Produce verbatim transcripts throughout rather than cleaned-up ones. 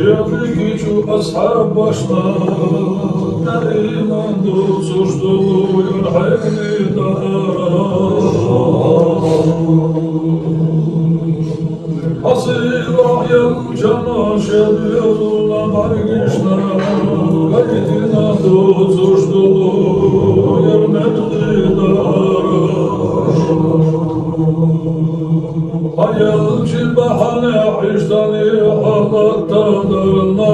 Шоайла чу асхьабашта иман дувцаш дола хьайна дара. Хьасила ял чана шоайла бӀаргашта иман дувцаш дола яр мел дара. Хьа ялча бахьан хьиштани хьалат тадарна.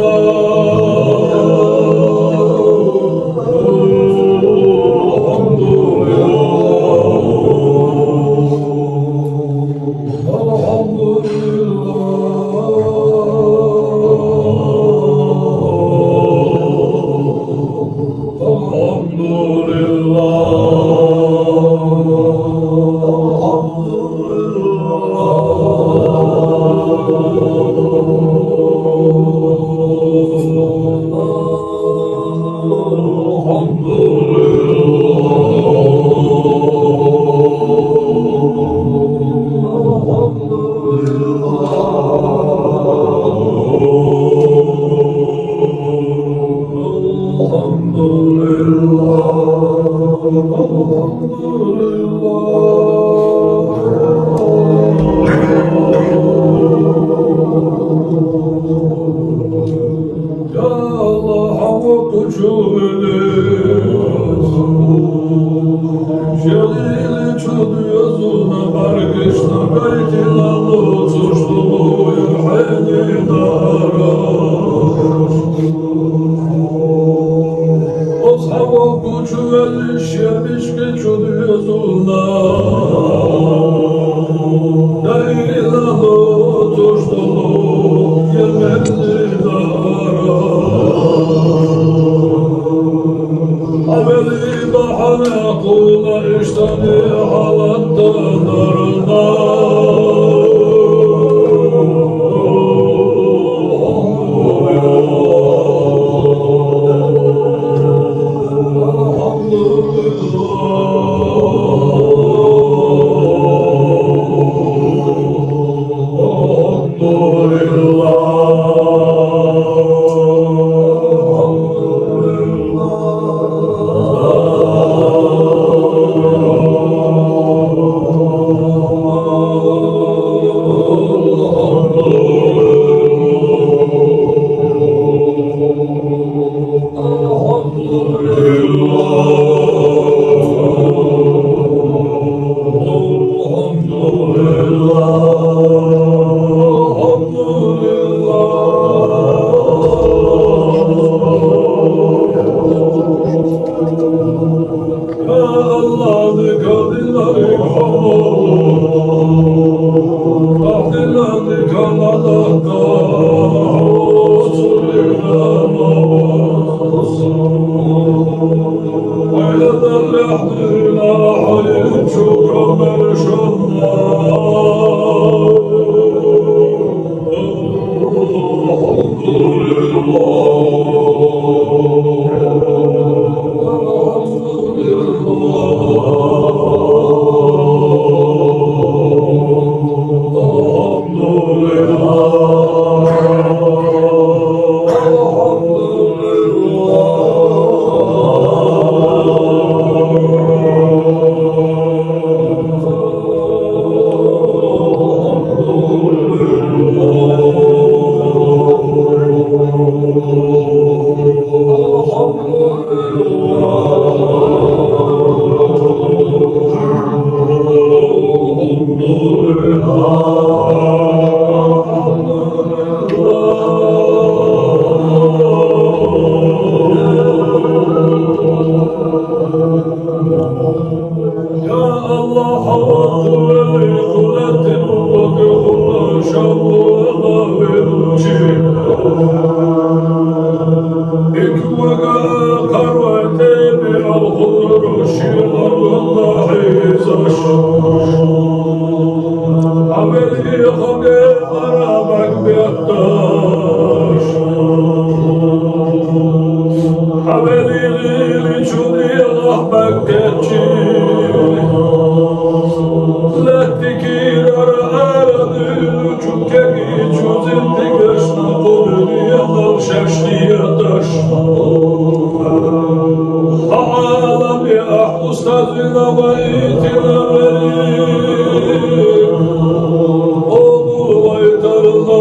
Я АллахӀ, хьо воккха чу веле, ший лийча дезална бӀаргашта гайтина лоацаш дола хьо я хьайна дара. Оцу хьа воккха чу веле, ший мискача дезална дайна лоацаш дола я хьайна дара. Хьо веле бахьан кхуна иштта хьалатта дарна. Я АллахӀ, хьо воккха веле, хӀара тӀехьа воккха хӀама шалла велчи. Иккхавага кхарвай тӀебиъал хургда ший гӀалгӀа хьийзаш. Хьо веле хӀама бӀаргабетташ. Хьо веле лийча дегӀах бӀаргакхаьчача, лаьттан кийрара ара дуьйна чу кегийча, зиндигашна кхоьллина дегӀал шаьш дехаш. Хьо Ӏалам я, ахь устаз вина вайтина веле, къобал вайтарна.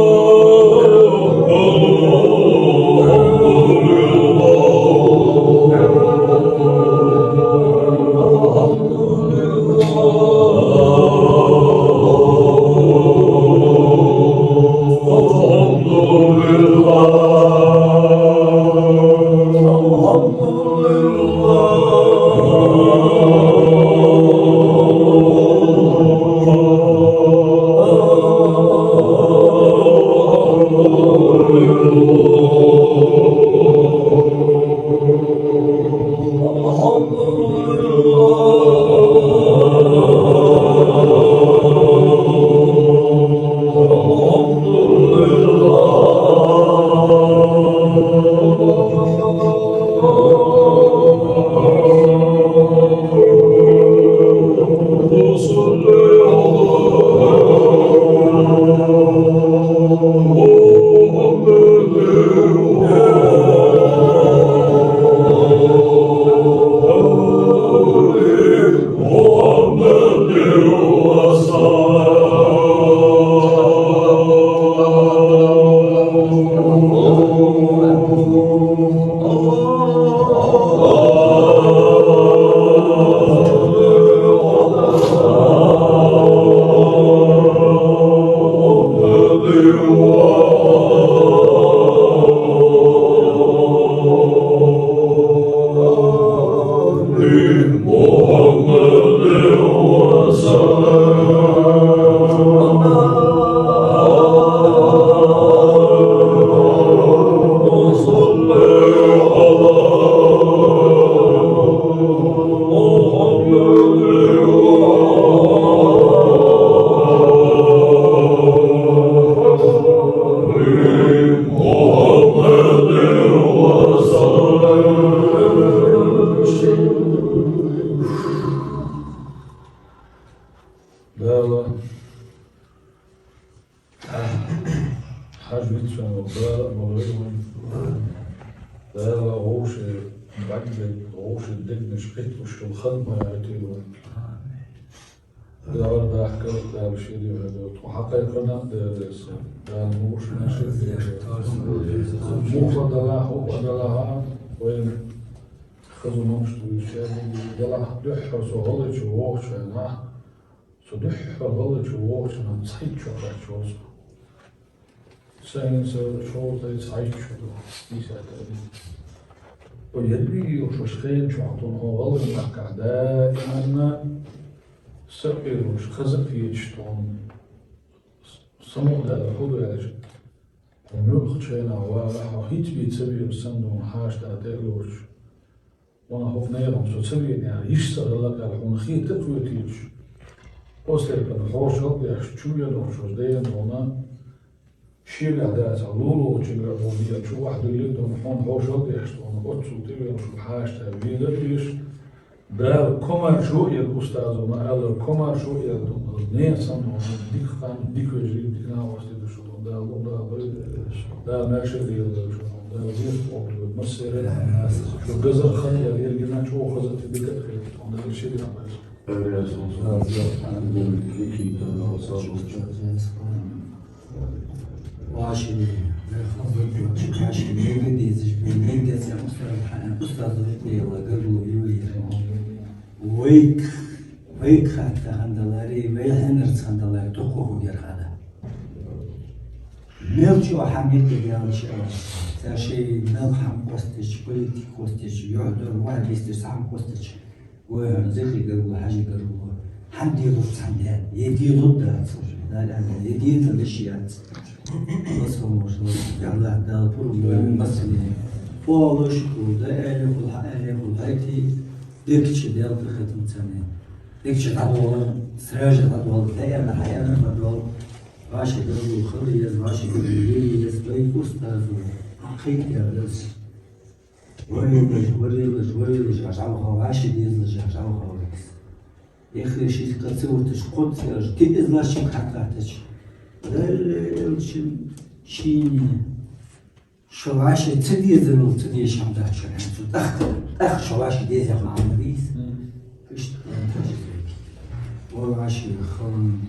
Дала хьажа вицвенна Дала а вале вайна. Дала вӀаший бӀаргадайта, вӀаший дегнаш кхеталуш йола ха а ма яйтийла вайна. Дала дахкар, Дала ший дегӀа хьадода. Тхо хьакхайкхар а Дала деза. Дала муш наши деза. Муха Дала, хӀуъа Дала, вайна хаза мамаш дуйшари, Дала духхьал со гӀалгӀача вохача хана, со духхьал гӀалгӀача вохача хана цхьайтта шу кхаьча вар со. Сайна са шовзткъеи цхьайтта шу да, дийсад аьнна. О, ядби йолаш хен чохь тхона хьо гӀалгӀай мехкахь даиманна са а кхераш, хаза а кхеташ тхона. Самукъадаьлар хӀун ду аьлча, хьо муьлххача хенахь вагӀа, хьо хӀинца бен ца вер санна, хьаьша тӀа тӀе а лоцуш. Ванах, хӀокху нехан со ца веана, йиш ца хилла аьлла, хьуна хета а кхетийташ. Ослепан хьошалгӀа деш, чу веана волчо дена хьуна, шегахь дацахь, лулахочуьнгара хьуна дена, чу вахь дуьллий тхуна, хьуна хьошалгӀа деш тхуна, оццул тӀе веана волчо хьаьша тӀа везар а веш, Дала комаьршо а яр устазо ма аьллара, комаьршо а яр тхуна, нехан санна тхуна, дика хан, дика вежарий, дика накъостий ду шу тхуна, Дала лур Дала лойла, Дала маьрша а лелайойла шу тхуна, Дала веза тхо массеран а, шу газар хан яр, ерригаш а чӀогӀа хаза а, дика а хилийта тхуна, Дала шеригӀа а вайла. Ваши, ваши, мега дезаш, мега дезаш, устаз хьан, устаз вай пела, гаргало ювелир. Вайх, вайх хатта хандалари, вай хьанарца хандалари, тоху хӀугер хада. Мел чу хьан мекъи ялча, ца шей мел хьан костич, политик костич, юхьдур, вай бистиш хьан костич. Вай хьан зехи гаргало, хьажи гаргало. Хьан дилур цхьан ден, е дилур дац уже. Дала аьнна, е дилур лиш яц. Васо муш, Аллах Дала пурба массане. Олуш, да, элихул, хьа, элихул, хьайти. Дикача Дала тӀехӀитам царна. Дикача дӀадола, сража дӀадола, даьна хьаяьнна дӀадола. Ваши гаргало хила еза, ваши гаргало лела еза, вай устазо хьакхайкадаьлар. Варелаш, варелаш, варелаш, гӀалгӀа ваши дезалаш, гӀалгӀа варелаш. Эхе шийтта ца вуташ, кхоъ цӀераш, кхы из лашчинг хьакхаттача. Далла элчан шийна. Шо ваши ца дезарал ца дезаш хӀама дац шо, хӀанз цу тӀаккха, тӀаккха шо ваши деза хӀама ма дий из. Иштта хӀама дац. Вай ваши халан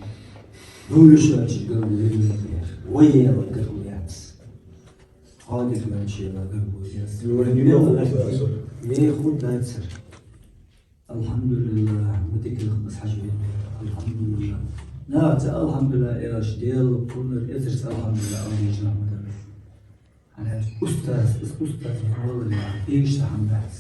дуйшача гаргало лела яр. Вай яла гаргало яц. Хьо дика венча яла гаргало яц. Вай мел хӀама дац. Вай хӀама дац. Алхьамдулиллахь, ма дика лахмас хьажа вен. Алхьамдулиллахь. Наха ца алхьамдулиллахь аьлча, Даьла кхуннар эзарза алхьамдулиллахь ала дезаш нах ма дара. ХӀана аьлча устаз, из устаз валлалахь, иштта хӀама дац.